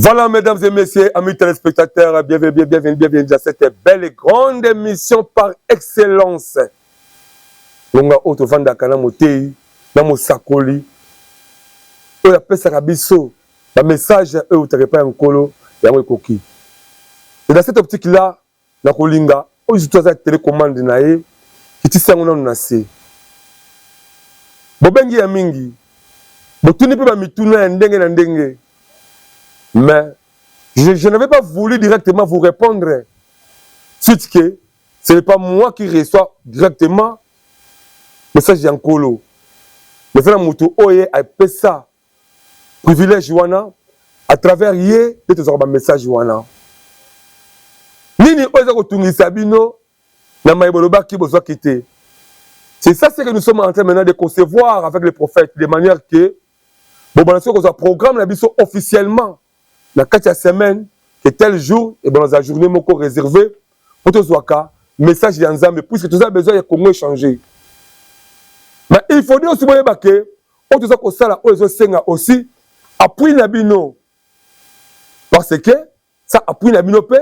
Voilà, mesdames et messieurs, amis téléspectateurs, bienvenue, bienvenue, bienvenue à cette belle et grande émission par excellence. Ngonga oyo tovandaka na moteyi na mosakoli oyo apesaka biso ba message oyo eutaka epai ya Nkolo, yango ekoki. Et dans cette optique là, nakolinga oyo surtout aza telecommande na ye, kitisi yango nanu na se. Bobengi ya mingi, botuni mpe ba mituna ya ndenge na ndenge, mais je n'avais pas voulu directement vous répondre suite que ce n'est pas moi qui reçois directement message ya Nkolo, mais eza na moto oyo apesa privilège wana, à travers ye nde tozwaka ba message wana. Nini oyo eza kotungisa bino na maye bolobaki bozwaki te? C'est ça ce que nous sommes en train maintenant de concevoir avec les prophètes, de manière que bobanda soki kozwa programme na biso officiellement na kati ya semaine, que tel jour ebanda kozala journée moko réservée po tozwaka message ya Nzambe, puisque toza besoin ya Congo échanger. Mais il faut dire aussi boyeba ke oyo toza kosala oyo ezosenga aussi appui na bino, parce que ça appui na bino mpe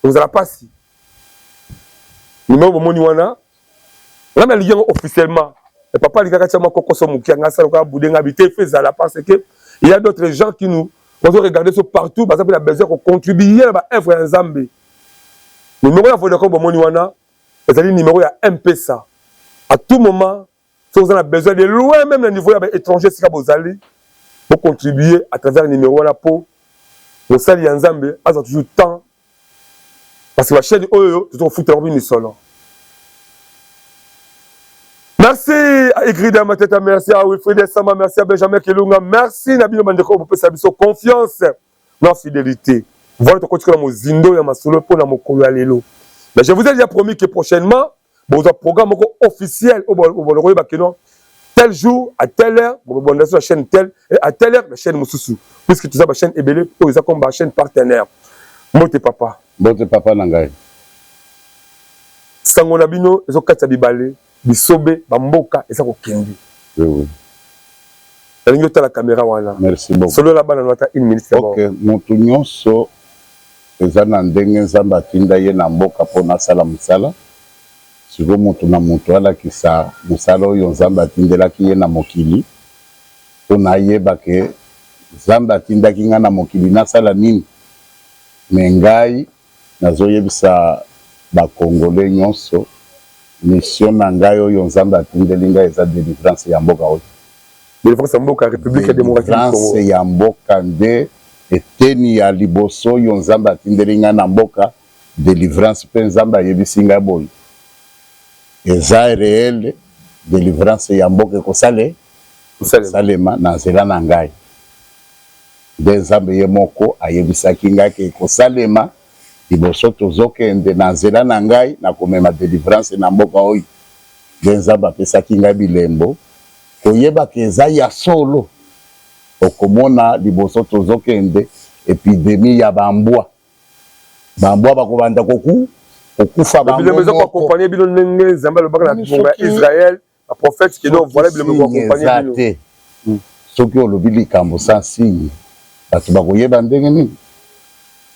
ekozala mpasi. Numéro bomoni wana, nga nalingi yango officiellement. Et papa alingaka tia mwa kokoso moke, anga asala kaka bude nga bite efe ezala, parce que il y a d'autres gens qui nous bazo regarder so partout, baza mpe na besoin kocontribuer na baœuvre ya Nzambe. Numéro ya Vodacom bomoni wana ezali numéro ya M-Pesa. À tout moment, soki oza na besoin, de loin même na niveau ya baétranger, esika bozali, bocontribuer à travers numéro wana mpo mosali ya Nzambe azwa toujours temps, parce que bachaîne oyo toza kofutela mpe misolo. Merci à Igrida Mateta, merci à Wilfried Samba, merci à Benjamin Kelunga, merci na bino bandeko bopesa biso confiance na fidélité. Voilà, tokotikala mozindo ya masolo mpo na mokolo ya lelo. Mais je vous ai déjà promis que prochainement bozwa programme moko officiel oyo bokoyeba ke non, tel jour à telle heure bobonda sur la chaîne telle et à telle heure la chaîne mosusu, puisque toza bachaîne ebele oyo eza comme bachaîne partenaire. Mbote papa. Mbote papa na ngai. Sango na bino ezokatisa bibale, bisobe, bamboka eza kokende. Oui. Nalingi otala caméra wana. Merci beaucoup. Solola bana no ata une minute d'abord. Ok, moto nyonso eza na ndenge Nzambe atinda ye na mboka mpona asala mosala. Sikoyo moto na moto alakisa mosala oyo Nzambe atindelaki ye na mokili, mpona ayeba ke Nzambe atindaki ngai na mokili nasala nini. Me ngai nazoyebisa bakongole nyonso, mission na ngai oyo Nzambe atindeli ngai eza délivrance ya mboka oyo. Délivrance ya mboka République démocratique du Congo. Délivrance ya mboka nde eteni ya liboso oyo Nzambe atindeli ngai na mboka, délivrance. Mpe Nzambe ayebisi ngai boye, eza réel, délivrance ya mboka ekosale salema na nzela na ngai. Nde Nzambe ye moko ayebisaki ngai ke ekosalema liboso tozokende na nzela na ngai na komema délivrance na mboka oyo. Nde Nzambe apesaki ngai bilembo koyebaka eza ya solo. Okomona liboso tozokende épidémie ya bambwa, bambwa bakobanda kokufa. Bilembo eza koaccompagner bino ndenge Nzambe alobaka na ngonga ya Israel, baprophète, ke non, voilà, bilembo ekoaccompagner bino. Te, soki olobi likambo sans signe, bato bakoyeba ndenge nini?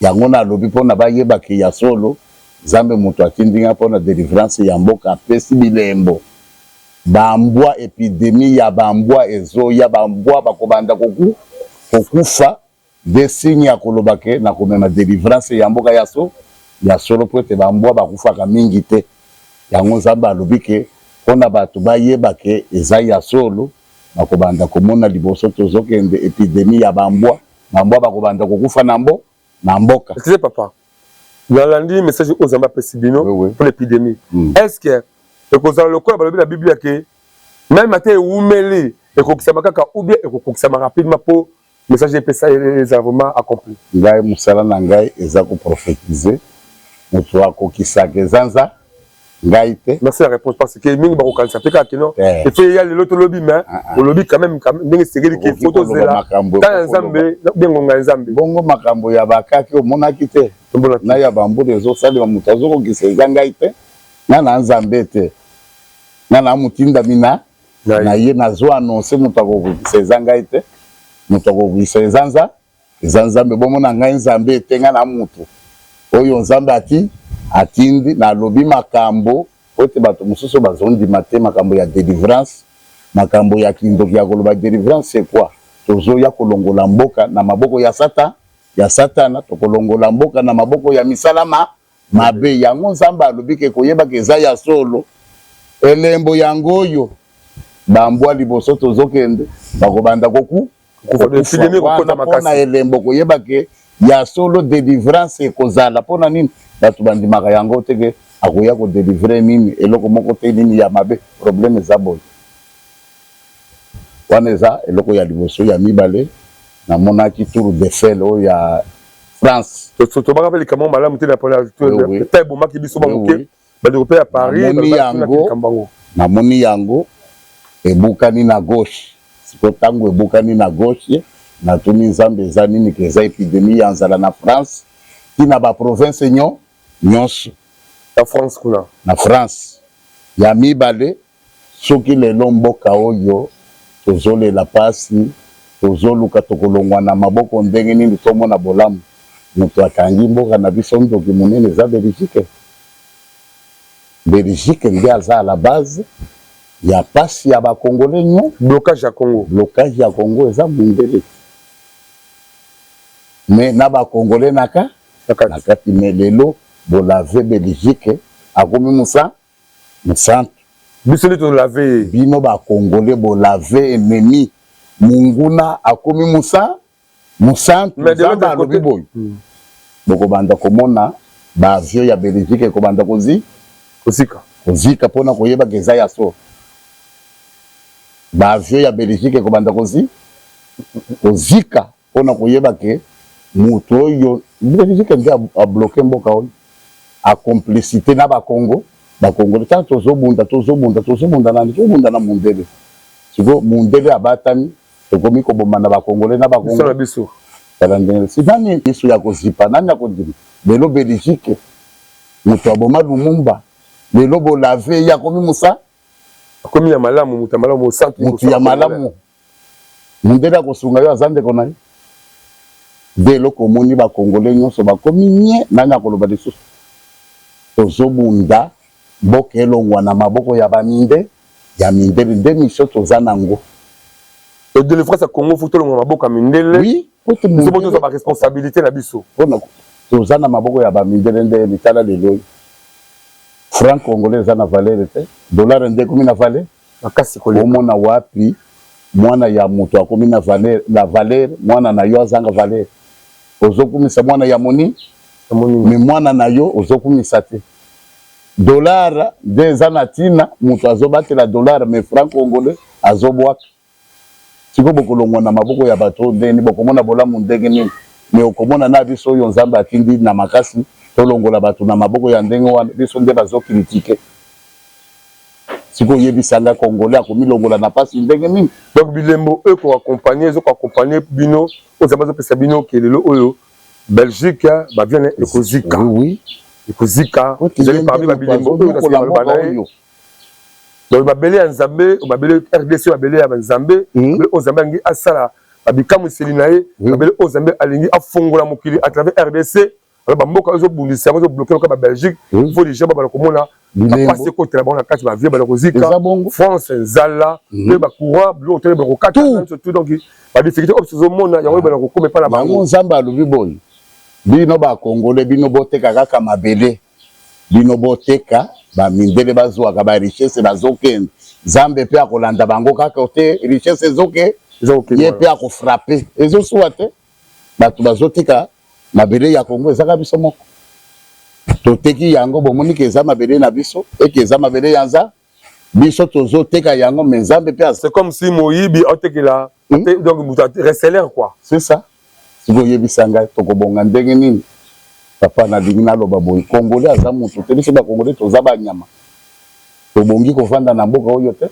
Yango nalobi mpona bayebaki ya solo Nzambe moto atindi nga mpona délivrance ya mboka. Apesi bilembo, bambwa, épidémie ya bambwa ezoya, bambwa bakobanda kokufa. Nde signe ya koloba ke na komema délivrance ya mboka ya solo, po ete bambwa bakufaka mingi te. Yango Nzambe alobi ke mpona bato bayeba ke eza ya solo, bakobanda komona liboso tozokende épidémie ya bambwa, bambwa bakobanda kokufa na mboka. Excusez papa, nalandi message oyo Nzambe apesi bino pour l'épidémie. Est ce que ekozala lokola balobi na Biblia ke même ate ewumeli ekokisama kaka, ou bien ekokokisama rapidement mpo Message epesa eza vraiment accompli. Ngai mosala na ngai eza koprophétiser, moto akokisaka eza nza ngai te. Merci la réponse, parce que mingi bakokanisa mpe kaka kino efe ya lelo tolobi, mais olobi quand même ndenge esengeli ke faut tozela ta ya Nzambe, bien ngonga ya Nzambe. Bongo makambo ya bakaki omonaki te na ya bambula ezosalema, moto azokokisa eza ngai te. Nga na Nzambe te, nga na motindami na ye, nazo annonce. Moto akokokisa eza ngai te, moto akokokisa eza Nzambe. Bomona ngai Nzambe te, nga na motu oyo Nzambe atindi. Nalobi makambo po ete bato mosusu bazondima te makambo ya délivrance, makambo ya kindoki ya koloba. Délivrance, c'est quoi? Tozoya kolongola mboka na maboko ya sata ya Satana, tokolongola mboka na maboko ya misala mabe. Yango Nzambe alobi ke koyebaka eza ya solo, elembo yango oyo bambwa liboso tozokende bakobanda koku mpona elembo koyeba ke ya solo délivrance ekozala. Mpona nini bato bandimaka yango te ke akoya kodélivrer nini, eloko moko te nini ya mabe? Problème eza boye. Wana eza eloko ya liboso. Ya mibale, namonaki Tour d'Eiffel oyo ya France. Tobaka mpe likambo malamu te ta ebomaki biso bamoke, bandeko mpe ya Paris. Yango namoni yango ebukani na gauche. Siko ntango ebukani na gauche, natuni Nzambe eza nini, ke eza épidémie ya nzala na France, ntina baprovince nyonso. Na France kuna. Na France. Ya mibale, soki lelo mboka oyo tozolela pasi, tozoluka tokolongwa na maboko ndenge nini, tomona bolamu, moto akangi mboka na biso, ndoki monene, eza Belgique. Belgique nde aza à la base ya pasi ya Bakongole nyo. Blocage ya Congo. Blocage ya Congo eza mundele, mais na Bakongole na kati. Mais lelo bolave Belgique, akomi mosantu. Biso nde tolave ye. Bino Bakongole bolave ennemi, monguna akomi mosantu. Nzambe alobi boye: bokobanda komona baavion ya Belgique ekobanda kozi kozika. Kozika, mpona koyebaka eza ya solo. Baavion ya Belgique ekobanda kozika mpona koyeba ke moto oyo Belgique nde abloquer mboka oyo, acomplicité na Bakongo, Bakongole. Ntango tozobunda, tozobunda, tozobunda nani? Tozobunda na mundele. Sikoyo mundele abatami, tokomi koboma na Bakongole na Bakongo na biso. Tala ndenge si nani miso ya kozipa, nani akondima? Lelo Belgique, moto aboma Lumumba, lelo bolave ye, akomi mosa Akomi ya malamu, moto ya malamu, mosantu. Moto ya malamu. Mundele akosunga yo, aza ndeko na ye nde. Eloko omoni, Bakongole nyonso bakomi nye. Nani akoloba lisusu? Tozobunda mboka elongwa na maboko ya baminde ya mindele, nde mission toza nango. Délivrance ya Congo, faut tolongwa maboko ya mindele. Oui. Biso po tozwa baresponsabilité na biso. Mpona toza na maboko ya bamindele nde mitala lelo oyo franc congolais eza na valeur te, dollar nde ekomi na valeur. Makasi. Omona wapi mwana ya moto akomi na valeur, na valeur, mwana na yo azanga valeur? Ozokumisa mwana ya moni, mais mwana na yo ozokumisa te. Dollar nde eza na ntina, moto azobatela dollar, mais franc congolais azobwaka. Sikoyo bokolongwa na maboko ya bato ndenge nini? Bokomona bolamu ndenge nini? Mais okomona na biso oyo Nzambe atindi na makasi tolongola bato na maboko ya ndenge wana, biso nde bazocritiquer. Sikoyo oyebisanga, Congolais akomilongola na mpasi ndenge nini? Donc bilembo oyo koaccompagner, ezokoaccompagner bino, oyo Nzambe azopesa bino, ke lelo oyo Belgique bavienne ekozika. Ekozika, ezali parmi babilimbo oyo nasika na ye. Donc mabele ya Nzambe, mabele RDC, mabele ya Nzambe, mabele oyo Nzambe alingi asala babikamwiseli na ye, mabele oyo Nzambe alingi afongola mokili à travers RDC. Alors bamboka oyo ezobundisa yango, ezobloquer loka Babelgique, faut déjà babala komona bapasi ekotela bango na kati, bavie bala kozika. France, nzala mpe bacourant, biloko tele bakokata tout. Donc badifficulté oyo tozomona yango ebala kokoma epa na bango. Nzambe alobi boye: bino Bakongole, bino boteka kaka mabele, bino boteka, bamindele bazwaka barichesse, bazokende. Nzambe mpe akolanda bango kaka te, richesse ezoke, ye mpe akofrapper. Ezosuwa te, bato bazoteka mabele ya Kongo. Ezaka biso moko toteki yango. Bomoni ke eza mabele na biso, eke eza mabele ya Biso tozoteka yango, mais Nzambe mpe. C'est comme si moyibi aotekela, Donc moto receleur quoi. C'est ça. Soki oyebisa ngai, tokobonga ndenge nini? Papa, nalingi naloba boye: Congolais aza motu te. Biso Bacongolais toza banyama, tobongi kovanda na mboka oyo te.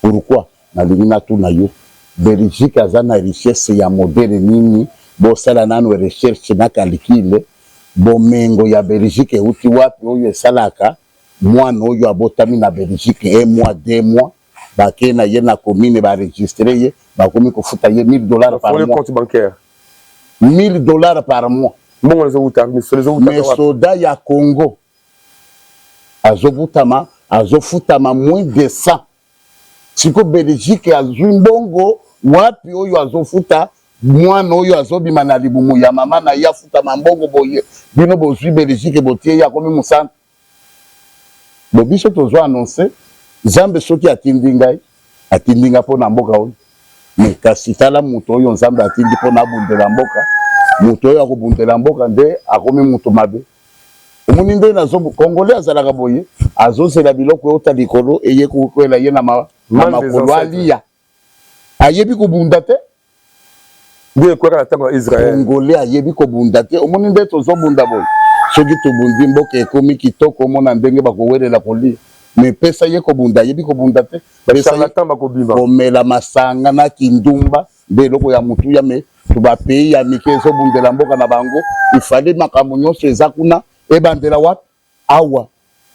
Pourquoi? Nalingi natuna yo: Belgique aza na richesse ya modèle nini? Bosala nano recherche na calcul. Bomengo ya Belgique euti wapi, oyo esalaka mwana oyo abotami na Belgique un mois, 2 mois, bakei na ye na commune, baenregistrer ye, bakomi kofuta ye 1000 $ par mois? Compte bancaire. 1000 $ par mois. Mbongo ezowuta, misolo ezowuta? Mais soda ya Congo azobutama, azofutama moins de 100. Siko Belgique azwi mbongo wapi oyo azofuta mwana oyo azobima na libumu ya mama na ye, afutama mbongo boye? Bino bozwi Belgique, botie ye, akomi mosantu. Bo biso tozwa annonce. Nzambe soki atindi ngai, atindi ngai mpo na mboka oyo. Mais kasi tala moto oyo Nzambe atindi mpo na abundela mboka, moto oyo akobundela mboka nde akomi moto mabe. Omoni nde nazo, Congolais azalaka boye: azozela biloko euta likolo, eye kokwela ye na makolo, alia. Ayebi kobunda te. Nde ekwaka na ntango ya Israel. Congolais ayebi kobunda te. Omoni nde tozobunda boye, soki tobundi, mboka ekomi kitoko, omona ndenge bakowelela kolia. Mais pesa ye kobunda, ayebi kobunda te. Charlatan bakobima. Komela masanga na kindumba nde eloko ya motuya. Mais to bapays ya mike ezobundela mboka na bango. Ifale makambo nyonso eza kuna ebandela wapi? Awa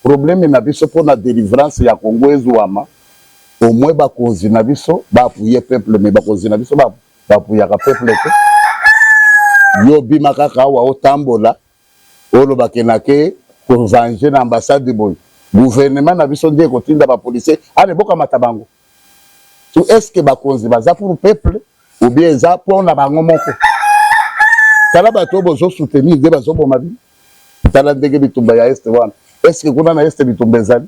problème na biso, mpona délivrance ya Congo ezwama, au moins bakonzi na biso baappuyer peuple. Mais bakonzi na biso baappuyaka peuple te. Yo bima kaka awa, otambola, olobake nake kovenger na ambassade boye, gouvernement na biso nde ekotinda bapolicier ale bokamata bango. So est ce que bakonzi baza pour peuple ou bien eza mpona bango moko? Tala bato oyo bozosoutenir nde bazoboma bino. Tala ndenge bitumba ya Est wana. Est ce que kuna na Est bitumba ezali?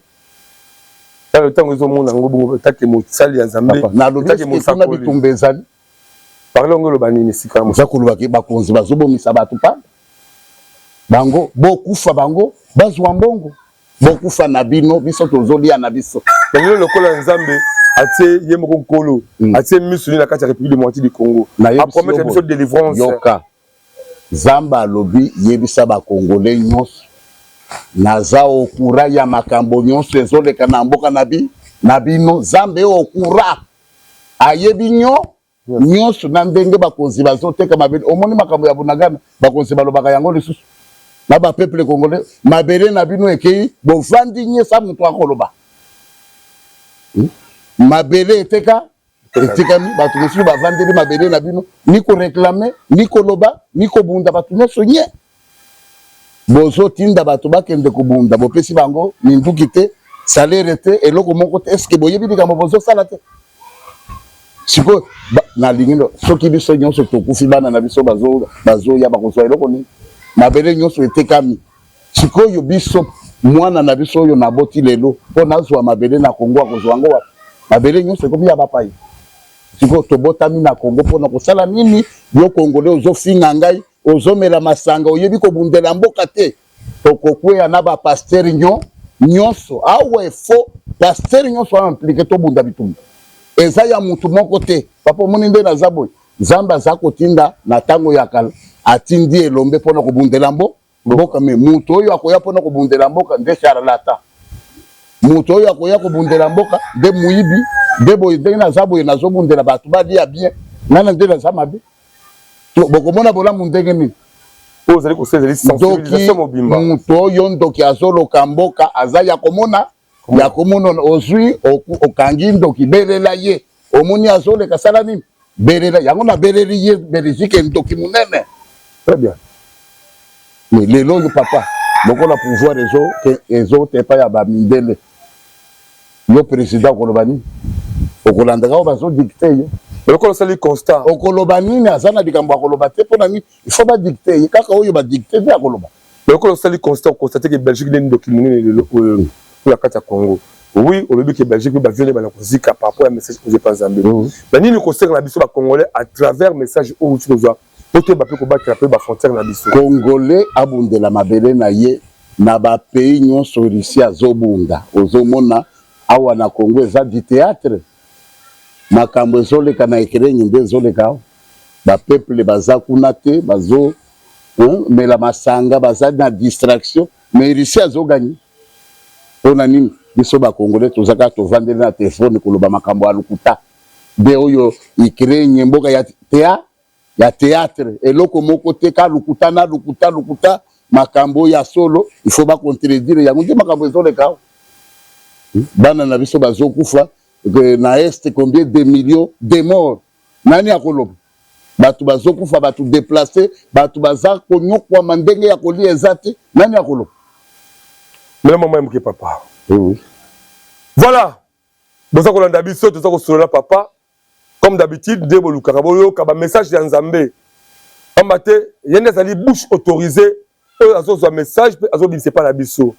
Tala ntango ezomona yango bongo, take mosali ya Nzambe. Nalobi, kuna bitumba ezali? Parle ongo, oloba nini sika? Oza kolobaki bakonzi bazobomisa bato pamba, bango bokufa, bango bazwa mbongo. Bokufa na bino, biso tozolia na biso. Lelo lokola Nzambe atie ye moko nkolo, atie miso na kati ya République démocratique du Congo, apromettre biso délivrance. Yoka, Nzambe alobi: yebisa Bakongole nyonso, naza au courant ya makambo nyonso ezoleka na mboka na bino. Nzambe au courant, ayebi nyonso na ndenge bakonzi bazoteka mabele. Omoni makambo ya Bunagana, bakonzi balobaka yango lisusu na bapeuple congolais. Mabele na bino ekei, bovandi nyesa, moto akoloba, Mabele eteka, etikami, bato mosusu bavandeli mabele na bino, ni koréclamer, ni koloba, ni kobunda. Bato nyonso nye. Bozotinda bato bakende kobunda, bopesi bango minduki te, salaire te, eloko moko te. Est-ce boyebi likambo bozosala te? Sikoyo nalingi, soki biso nyonso tokufi, bana na biso bazoya, bakozwa eloko nini? Mabele nyonso etekami. Sikoyo biso, mwana na biso oyo naboti lelo, mpo nazwa mabele na Kongo, akozwa yango wapi? Mabele nyonso ekomi ya bapai. Sikoyo tobotami na Kongo mpona kosala nini? Yo Congolais ozofinga ngai, ozomela masanga, oyebi kobundela mboka te. Tokokweya na bapasteur nyonso awa. Efo pasteur nyonso wana impliqué, tobunda bitumba. Eza ya mutu moko te. Papa, omoni nde naza boye, Nzambe aza kotinda na ntango ya kala, atindi elombe mpona kobundela mboka. Mais mutu oyo akoya mpona kobundela mboka nde charlatan, moto oyo akoya kobundela mboka nde moyibi. Nde boye ndenge naza boye, nazobundela bato balia bien, nana nde naza mabe. Bokomona bolamu ndenge nini? Oyo ozali kosala ezali sensibilisation mobimba. Moto oyo ndoki azoloka mboka aza ya komona, ya komona. Ozwi, okangi ndoki, belela ye. Omoni azoleka, sala nini? Belela yango. Nabeleli ye Belgique, ndoki monene. Très bien. Mais lelo oyo, papa, lokola pouvoir ezote epai ya bamindele, yo président okoloba nini? Okolandaka oyo bazodicter yo? Lokola osali constat. Okoloba nini? Aza na likambo akoloba te. Mpo na nini? Il faut badicter ye kaka oyo badicter nde akoloba. Lokola osali constat, oconstate ke Belgique nde ndoki monene lelo oyo na kati ya Congo. Oui, olobi ke Belgique mpe baviole bana kozika par rapport ya message oyo epa Nzambe. Mais nini kosenga na biso Bacongolais à travers message oyo outi kozwa, po toyeba mpe kobatela mpe bafrontière na biso? Congolais abundela mabele na ye. Na bapays nyonso, Russie azobunda, ozomona. Awa na Congo eza du theatre, makambo ezoleka na Ukraine nde ezoleka awa. Ba peuple baza kuna te, bazo mela masanga, baza na distraction, mais Russie azo gagner. Pona nini biso ba Congolais toza kaka tovandeli na telephone koloba makambo ya lokuta? Nde oyo Ukraine mboka ya thea ya theatre, eloko moko te, ka lokuta na lokuta lokuta. Makambo ya solo il faut ba contredire yango nde makambo ezoleka awa. Bana na biso bazokufa na Est, combien de millions de morts, nani akoloba? Bato bazokufa, bato déplacé, bato baza konyokwama, ndenge ya kolia eza te, nani akoloba? Mela mama ya moke, papa. Oui. Voilà, boza kolanda biso, toza kosolola, papa. Comme d'habitude nde bolukaka boyoka bamessage ya Nzambe, pamba te ye nde azali bouche autorisée oyo azozwa message mpe azobimisa epai na biso.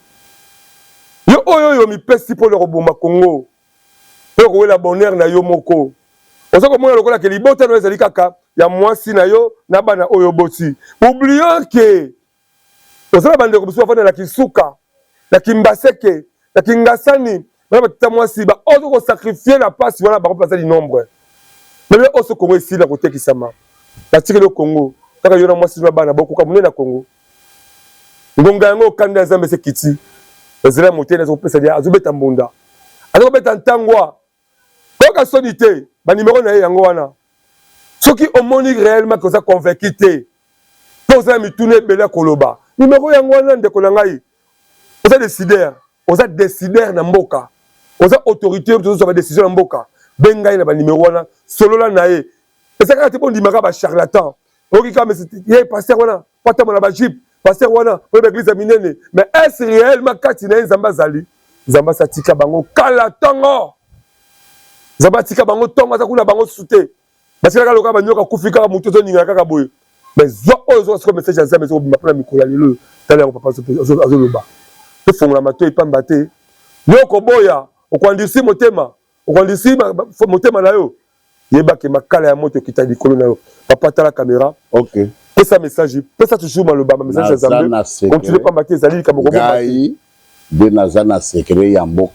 Yo oyo oyo mipesi mpona koboma Kongo, mpo kowela bonheur na yo moko, oza komona lokola ke libota na yo ezali kaka ya mwasi na yo na bana oyo oboti, oubliant ke oza na bandeko mosusu bafanda na Kisuka, na Kimbaseke, na Kingasani, bana batata mwasi baoyo kosacrifier na mpasi wana, bango mpe baza linombre. Meme oso Kongo esili na kotekisama, batikeli yo Kongo kaka yo na mwasi na bana, bokoka monene na Kongo. Ngonga yango okanda ya Nzambe ese kiti ezela motene, azokopesa dia, azobeta mbunda, azokobeta ntangwa. Koyoka soni te, banimero na ye yango wana. Soki omoni réellement ke oza convaincu te mpo oza na mituna ebele ya koloba, nimero yango wana. Ndeko na ngai, oza décideur, oza décideur na mboka, oza autorité, tozozwa badécision na mboka, bengai na banimero wana, solola na ye. Eza kaka te bondimaka bacharlatan. Oyoki kaka ye pasteur wana po atambola bajeep, pasteur wana oyo baeglise ya minene, mais est-ce réellement kati na ye Nzambe azali? Nzambe asi atika bango kala ntongo. Nzambe atika bango ntongo, aza kuna bango susu te. Basilaka lokola banyoka kufi, kaka motu ezoningana kaka boye. Mais zwa oyo ozoka sikoyo, message ya Nzambe ezokobima mpona mikolo ya lelo oyo. Tala yango, papa azoloba, tofongola matoi, pamba te yo koboya okoandisi motema, okoandisi motema na yo. Yebake makala ya moto ekita likolo na yo. Papa, tala caméra. Ok. Pesa message, pesa toujours maloba, message ya Nzambe, continue, pamba te ezali likambo kobomba. Ngai nde naza na secret ya mboka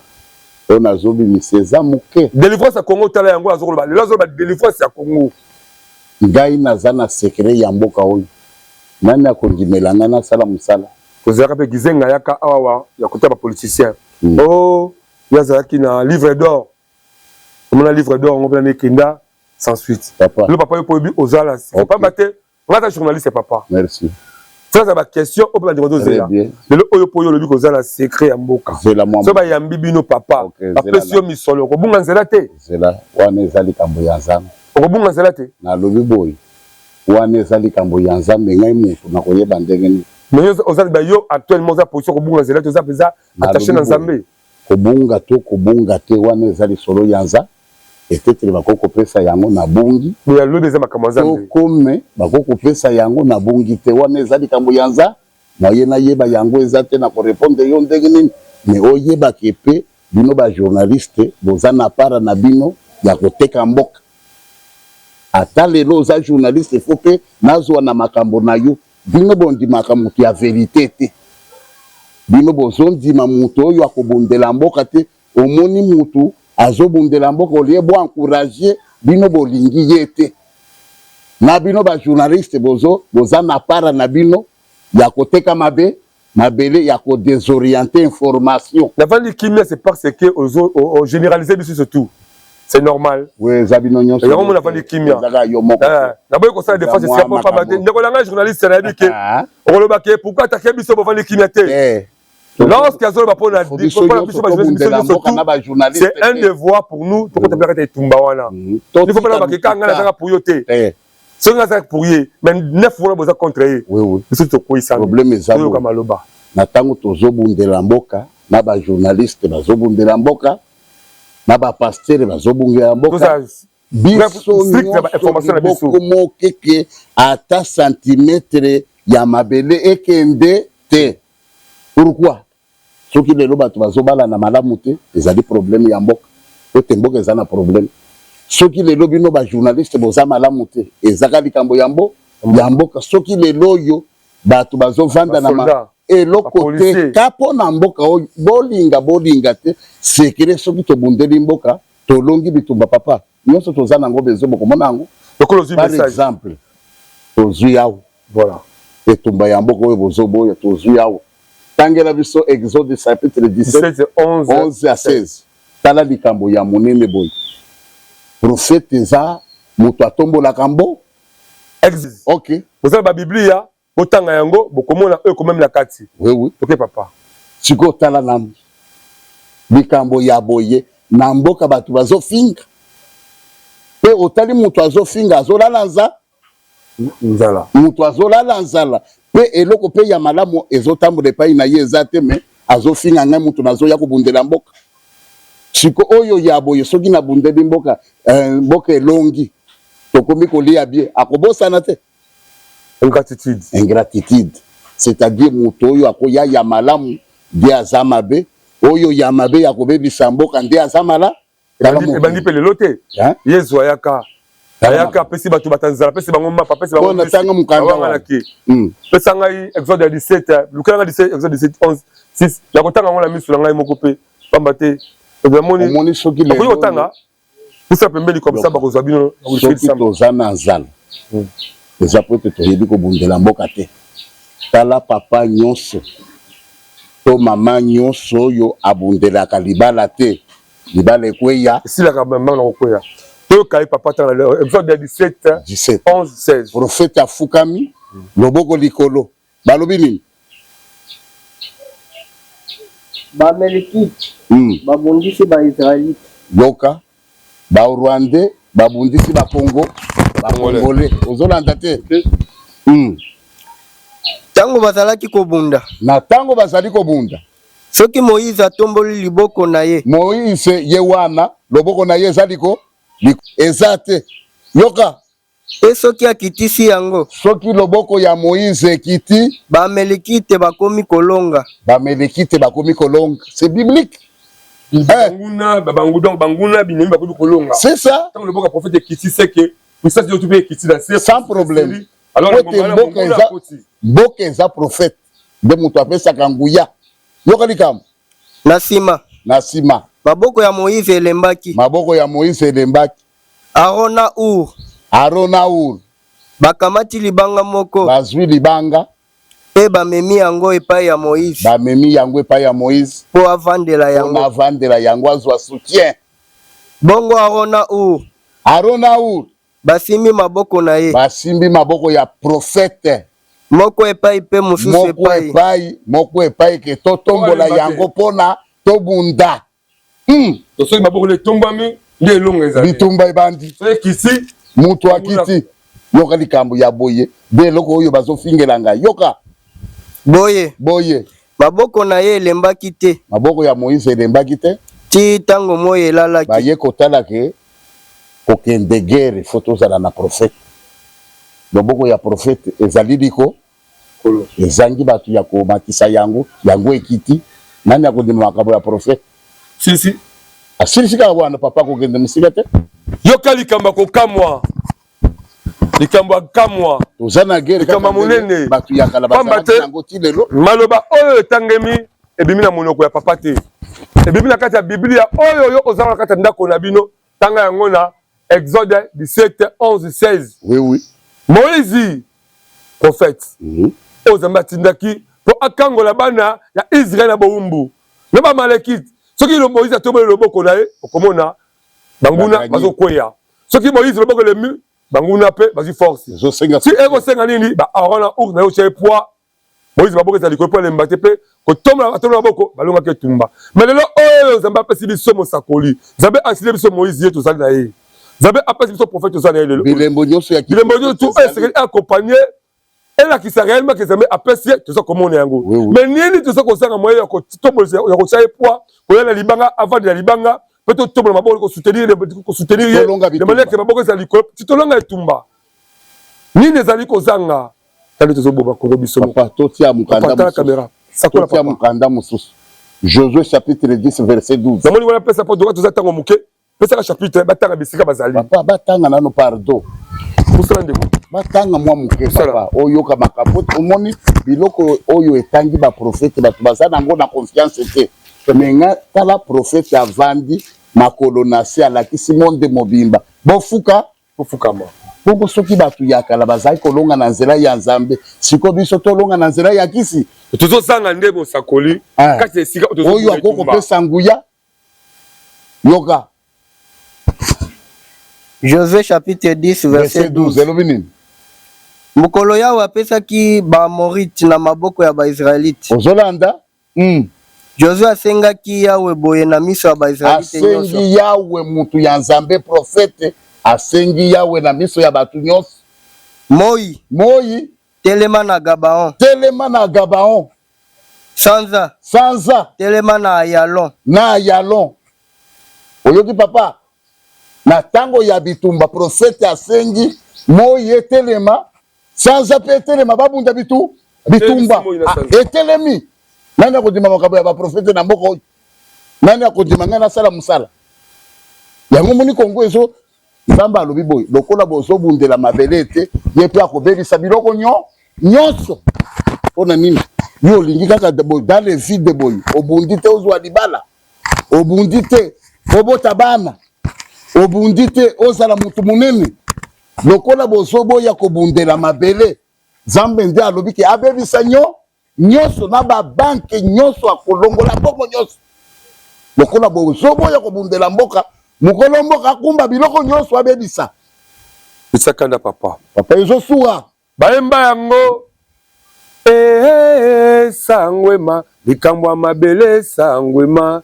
oyo nazobimisa eza moke. Délivrance ya Congo, tala yango azokoloba lelo, azoloba délivrance ya Congo. Ngai naza na secret ya mboka oyo, nani akondimela ngai nasala mosala? Tozalaka mpe Gizenga yaka awawa ya kota bapoliticien. O ye azalaki na livre d'or, omona livre d'or yango mpena ekenda sans suite. Papa. Lelo, papa, yo mpo oyebi ozala pamba te nga aza journaliste, papa. Merci. Eza baquestion oyo mpe bandeko tozela lelo oyo, mpo oyo olobi kozala secret ya mboka. So bayambi bino, papa, bapesi yo misolo, okobunga nzela te? Zela, wana eza likambo ya Nzambe. Okobunga nzela te? Nalobi boye, wana eza likambo ya Nzambe, ngai motu nakoyeba ndenge nini? Mais oza yo actuellement oza position kobunga nzela te, oza mpenza attaché na Nzambe. Kobunga to kobunga te, wana eza lisolo ya Nza. Etetele bakoki kopesa yango na bungi. Ya lobi eza makambo ya Nzambe. To kome bakoki kopesa yango na bungi te, wana eza likambo ya Nza. Moye nayeba yango eza te na korépondre yo ndenge nini. Mais oyebake mpe bino bajournaliste boza na part na bino ya koteka mboka. Ata lelo oza journaliste, faut mpe nazwa na makambo na yo. Bino bondimaka moto ya vérité te, bino bozondima moto oyo akobundela mboka te. Omoni mutu azobundela mboka, olie bo encourage, bino bolingi ye te. Na bino bajournaliste bozo boza na part na bino ya koteka mabe mabele, ya kodésorienter information. Navandi kimia, c'est parce que ozo généraliser biso surtout, c'est normal. Oui, eza bino nyonso. Yango mona navandi kimia. Ezaka yo moko. Naboyi kosala défense esika po pamba te, ndeko na ngai journaliste, nayebi ke okoloba ke pourquoi atake biso bovandi kimia te. Lorsque azoloba mpona biso biso nyonso, c'est un devoir pour nous tokota mpe kati etumba wana. Il faut mpona bakeka ngai nazaka pour yo te, soki ngai azalaka pour ye, mais neuf wana boza contre ye, biso tokweyisami. Problème eza toyoka maloba. Na ntango tozobundela mboka, na bajournaliste bazobundela mboka, na bapasteur bazobundela mboka, biso nyonso liboko mokeke, ata centimètre ya mabele ekende te. Pourquoi? Soki lelo bato bazobalana malamu te, ezali problème ya mboka po te mboka eza na problème. Soki lelo bino bajournaliste boza malamu te, ezaka likambo ya mboka. Soki lelo oyo bato bazovanda na Eloko te ka mpo na mboka oyo, bolinga bolinga te, sekele soki tobundeli mboka, tolongi bitumba, papa, nyonso toza nango besoin, bokomona yango. Par exemple, tozwi awa etumba ya mboka oyo bozoboya, tozwi awa. Tangela biso Exode chapitre 17, 11 à 16. Tala likambo ya monene boye, prophète eza moto atombolaka mbo. Ok, bozala babiblia, botanga yango, bokomona oyo ekomami na kati. Oui. Ok, papa. Sikoyo tala nanu likambo ya boye na mboka, bato bazofinga, mpe otali moto azofinga azolala nza nzala. Moto azolala nzala, mpe eloko mpe ya malamu ezotambola epai na ye eza te, me azofinga ngai moto nazoya kobundela mboka. Siko oyo ya boye, soki nabundeli mboka, mboka elongi, tokomi kolia bien, akobosana te. Ingratitude. Ingratitude, c'est-à-dire moto oyo akoya ya malamu nde aza mabe, oyo ya mabe ya kobebisa mboka nde aza mala. Ebandi mpe lelo te. Yesu ayaka, ayaka, apesi bato bata nzala, apesi bango mapa, apesi bango. Natanga mokanda. Wanganaki. Pesa ngai Exode ya 17, lukela ngai 17, Exode 17, 11, 6. Nakotanga yango na miso na ngai moko mpe pamba te. Omoni soki okoki kotanga, pusa pembeni comme ça bakozwa bino. Soki toza na nzala, eza po ete toyebi kobundela mboka te. Tala, papa nyonso to mama nyonso oyo abundelaka libala te, libala ekweya. Esilaka mama na kokweya. Toyoka ye papa, tanga Exode ya 17. 17. 11, 16. Prophète afukami, loboko likolo, balobi nini? Baamalekite babundisi Baisraelite. Yoka, Barwandais babundisi Bakongo, Bacongolais, ozolanda te? Ntango bazalaki kobunda, Na ntango bazali kobunda, soki Moïse atomboli liboko na ye, Moïse ye wana, loboko na ye eza liko eza te. Yoka. Mpe soki akitisi yango, soki loboko ya Moïse ekiti, Baamalekite bakomi kolonga. Baamalekite bakomi kolonga. C'est biblique, eh. Banguna, bangu, donc banguna binemi bakomi kolonga. C'est ça. Ntango loboko ya prophète ekiti, c'est que puissance nyonso mpe ekiti na se. Sans problème. Alors Po ete mboka eza, mboka eza prophète nde moto apesaka nguya. Yoka likambo. Na nsima, Na nsima, maboko ya Moïse elembaki. Maboko ya Moïse elembaki. Aron na Ur Aron na Ur bakamati libanga moko, bazwi libanga, mpe bamemi yango epai ya Moïse, bamemi yango epai ya Moïse, mpo avandela mpona yango. Avandela yango, azwa soutien. Bongo Aron na Ur Aron na Ur basimbi maboko na ye, basimbi maboko ya prophète, moko epai mpe mosusu moko epai, epai, moko epai, ke totombola Oyo yango mpona tobunda. To soki maboko na etombwami nde elongo ezali. Bitumba ebandi. Soki ekiti, moto akiti. Yoka likambo ya boye nde eloko oyo bazofingela ngai. Yoka. Boye, Boye, maboko na ye elembaki te maboko ya Moïse elembaki te ti ntango moi elalaki. Baye kotala ke kokende guerre, faut tozala na prophète. Loboko ya prophète ezali liko, ezangi bato ya komatisa yango, yango ekiti. Nani akondima makambo ya prophète? Sisi. Asilisi kaka wana, papa, kokende mosika te. Yoka likambo ya kokamwa, likambo ya kamwa. Toza na guerre. Likambo ya monene. Bato ya kala Pamba bazalaki te yango ti lelo. Maloba oyo etangemi ebimi na monoko ya papa te, ebimi na kati ya Biblia oyo yo ozala na kati ya ndako na bino. Tanga yango na Exode 17, 11, 16. Oui. Moïse prophète oyo Nzambe atindaki mpo akangola bana ya Israel na bowumbu na Bamalekite, soki Moïse atomboli loboko na ye, okomona banguna Bagagner. bazokweya. Soki Moïse loboko elemi, banguna mpe bazwi force. Ezosenga Si ekosenga nini? Ba Aron na Ur na ye otya ye poids, Moïse maboko ezala likolo mpo alemba te, mpe kotombola, atombola maboko, balongaki etumba. Mais lelo oyo Nzambe apesi biso mosakoli, Nzambe asili biso Moïse, ye tozali na ye. Nzambe apesi biso prophète, toza na ye lelo. Bilembo nyonso ya Bilembo nyonso tu oyo esengeli accompagner, elakisa réellement ke Nzambe apesi ye, toza komona yango. Mais nini toza kozanga? Moyen ya kotombolisa, ya kotia ye poids, koya na libanga, avandela libanga mpe totombola maboko, kosoutenir ye Tolonga de bitumba. manière ke maboko ezala likolo ti tolonga etumba. Nini ezali kozanga? Tali, tozoboma Kongo biso moko. Papa, totia mokanda Papa, tala mosusu. caméra, sakola. Totia Papa. mokanda mosusu, Josué chapitre 10 verset 12. Namoni wana, pesa mpo toka toza ntango moke. Pesaka chapitre, batanga bisika bazali. Papa, batanga nano, pardon. Mosala, ndeko. Batanga mwa moke, papa, oyoka makambo. Omoni biloko oyo etangi baprofete, bato baza nango na confiance te. Me nga, tala, prophète avandi makolo na se, alakisi monde mobimba bofuka. Bofukama. Bongo soki bato ya kala bazali kolonga na nzela ya Nzambe, sikoyo biso tolonga na nzela ya kisi? Tozozanga nde mosakoli kati ya esika oyo akoki kopesa nguya. Yoka. Josué chapitre 10 verset 12. Elobi nini? Mokolo Yawe apesaki Baamorite na maboko ya Baisraelite, Ozolanda. Josué asengaki Yawe boye na miso ya Baisraelite nyonso. Asengi Yawe, mutu ya Nzambe, prophète asengi Yawe na miso ya bato nyonso. Moi, Moi, telema na Gabaon. Telema na Gabaon. Sanza, Sanza, telema na Ayalon. Na Ayalon. Oyoki, papa? Na ntango ya bitumba, prophète asengi moi etelema, sanza mpe etelema, babunda bitumba. Ah, etelemi. Nani akondima makambo ya baprofete na mboka oyo? Nani akondima ngai nasala mosala yango? Moni, Kongo ezo, Nzambe alobi boye: lokola bozobundela mabele te, ye mpe akobebisa biloko nyonso. Mpo na nini yo olingi kaka dans le vide boye? Obundi te ozwa libala, obundi te obota bana, obundi te ozala motu monene. Lokola bozoboya kobundela mabele, Nzambe nde alobi ke abebisa nyonso na babanke nyonso, akolongola mbongo nyonso. Lokola bozoboya kobundela mboka, mokolo mboka akumba biloko nyonso, abebisa. Esakanda, papa. Papa, ezosuwa. Bayemba yango ee, sangwema, likambo ya mabele sangwema.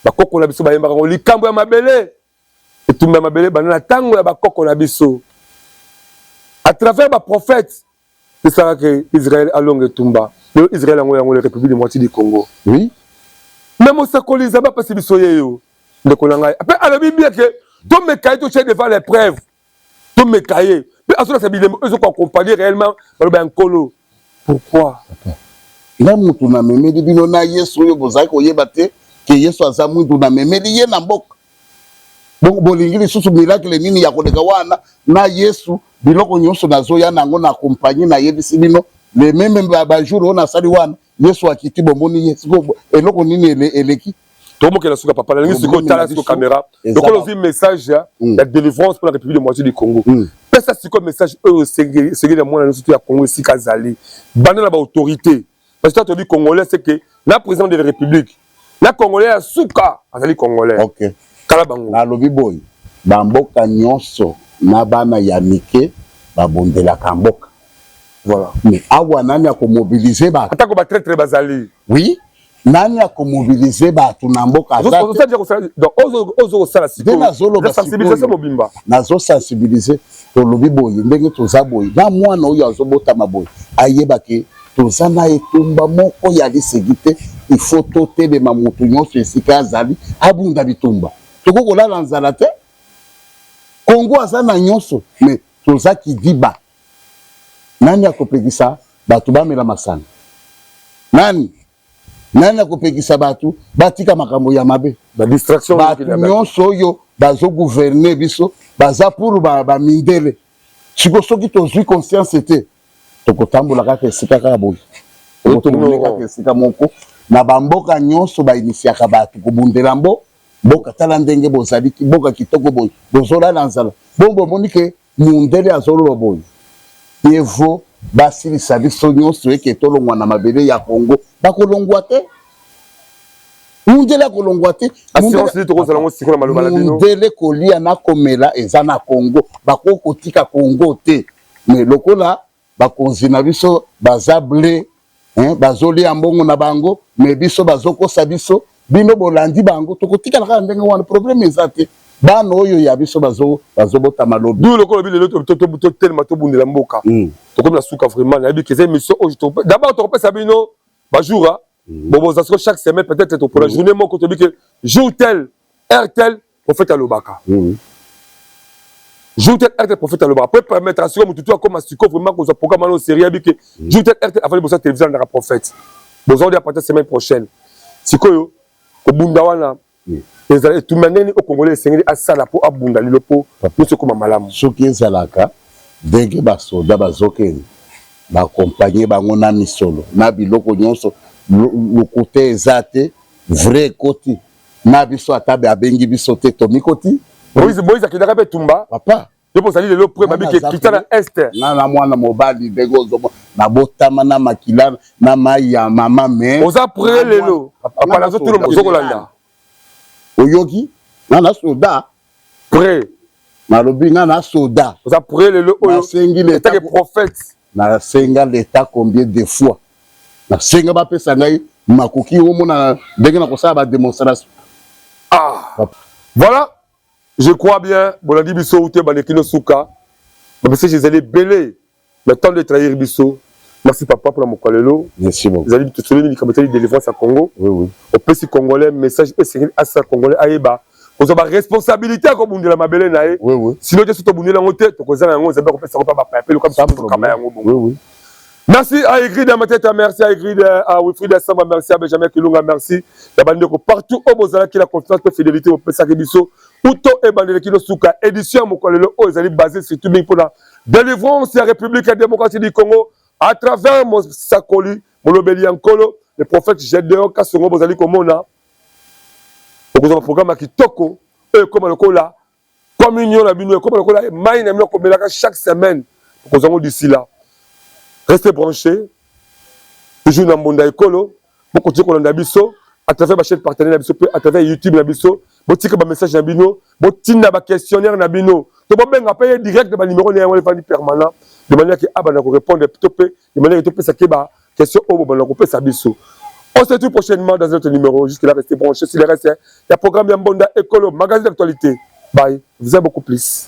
Bakoko na biso bayembaka yango, likambo ya mabele, etumba ya mabele banda na ntango ya bakoko na biso. À travers baprophète esalaka Israel alonga etumba. Lelo Israel yango la République démocratique du Congo. Mais mosakoli Nzambe apesi biso ye yo, ndeko na ngai, mpe alobi bien ke tomeka ye, totie devant l'épreuve, tomeka ye, mpe azolakisa bilembo oyo ezokoaccompagner réellement baloba ya Nkolo. Pourquoi? Nga mutu namemeli bino na Yesu oyo bozali koyeba te ke Yesu aza mwindu, namemeli ye na mboka. Bongo bolingi lisusu miracle nini ya koleka wana na Yesu? Biloko nyonso nazoya nango na compagnie, nayebisi bino, le même bajour oyo nasali wana, Yesu akiti, bomoni ye. Sikoyo eloko nini eleki? Tokomokela suka, papa. Nalingi sikoyo tala sikoyo caméra. Lokola ozwi message ya délivrance pour la République démocratique du Congo, pesa sikoyo message oyo esengeli ya mwana nyonso to ya Congo esika azali, banda na baautorité, parce que toyebi Congolais, c'est que na président de la République, na Congolais ya suka azali Congolais. Kala bango. Nalobi boye: bamboka nyonso na bana ya mike babondelaka mboka. Mais awa nani akomobilize bato? Atako batraître bazali. Oui, nani akomobilize bato na mboka? Ozokosala. Nde nazoloba. Sensibilisation mobimba. Nazosensibilize. Tolobi boye, ndenge toza boye na mwana oyo azobotama boye, ayebake toza na etumba moko ya lisegi te. Il faut totelema, motu nyonso esika azali abunda bitumba. Tokoki kolala nzala te. Kongo aza na nyonso, mais toza kidiba. Nani akopekisa bato bamela masanga? Nani, nani akopekisa bato batika makambo ya mabe? Badistraction. Bato nyonso oyo bazogouverne biso baza pour bamindele. Siko soki tozwi conscience te, tokotambola kaka esika kaka boye, tokotourne kaka esika moko. Na bamboka nyonso bainitiaka bato kobundela mboka. Tala ndenge bozali, mboka kitoko boye, bozolala nzala. Bongo bomoni ke mundele azoloba boye: evo basilisa biso nyonso eke tolongwa na mabele ya Kongo. Bakolongwa te, mundele akolongwa te. Mundele kolia na komela eza na Kongo, bakoki kotika Kongo te. Mais lokola bakonzi na biso baza ble, bazolia mbongo na bango, mais biso bazokosa biso, bino bolandi bango, tokotikala kaka ndenge wana. Problème eza te, bana oyo ya biso bazobotama lobi. Du lokola bi lelo totelema, tobundela mboka. Tokomi na suka. Vraiment, nayebi ke eza émission oyo d'abord tokopesa bino bajour boboza siko chaque semaine, peut-être topona journée moko, toyebi ke jour tel, heure tel, prophète alobaka, jour tel, heure tel, prophète alobaka, po permettre sikoyo motu tu akoma sikoyo vraiment kozwa programme wana au sérieux. Yebi ke jour tel, heure tel, afali bosa télévision, alandaka prophète. Bozwa à partir semaine prochaine. Sikoyo kobunda wana. Ezala etumba ndenge nini oyo Congolais esengeli asala mpo abunda lelo mpo nyonso ekoma malamu? Soki ezalaka ndenge ba soda bazokende ba accompagner bango na misolo na biloko nyonso, lokuta eza te, vrai ekoti na biso ata abengi biso te tomikoti. Moïse, Moïse akendaka mpe etumba. Papa. Yo mpo ozali lelo près babi ke kita na est. Nga na mwana mobali ndenge ozomona nabotama na makila na mayi ya mama mais. Oza près lelo papa nazo tuna ozo kolanda. Oyoki nga na soda. Près. Nalobi nga na soda. Oza près lelo oyo. Nasengi l'etat ke prophète. Nasenga l'etat combien de fois. Nasenga bapesa ngai makoki omona ndenge nakosala ba demonstration. Ah. Voilà. Je crois bien bolandi biso uta ebanda kino suka ba message ezali ebele mais temps de trahir biso. Merci papa pona mokolo lelo. Merci beaucoup. Ezali tosololi likambo etali delivrance ya Congo. Oui oui. Opesi congolais message oyo esengeli asala congolais ayeba kozwa ba responsabilité ya kobundela mabele na ye. Oui oui. Sinon te soki tobundeli yango te tokozanga yango Nzambe akopesa yango mpe bapaya mpe loka biso tokaba yango bongo. Oui oui. Merci à Ingrid Mateta, merci à Ingrid, à Wilfried Samba, merci à Benjamin Kilunga, merci. Ya bandeko partout oyo bozalaki na confiance pe fidélité bopesaki biso uto ebandeli kino suka édition ya mokolo lelo oyo ezali basé surtout mingi mpona délivrance ya République ya démocratie du Congo à travers mosakoli molobeli ya Nkolo le prophète Gedeon Kasongo bozali komona okozwa programme ya kitoko oyo ekoma lokola Communion na bino ekoma lokola mayi na bino komelaka chaque semaine okozwa yango d'ici là. Restez branchés toujours na mbonda ekolo bokoki kolanda biso à travers ba chaîne partenaire na biso pe à travers YouTube na biso botika ba message na bino botinda ba questionnaire na bino to bobenga pe ye direct na ba numéro na ye wana efandi permanent de manière que abanda ko répondre to pe de manière que topesa ke ba question oyo bobanda kopesa biso. On se retrouve prochainement dans un autre numéro. Jusque là, restez branchés sur les restes. Il y a programme Yambonda Écolo, magazine d'actualité. Bye. Vous aime beaucoup plus.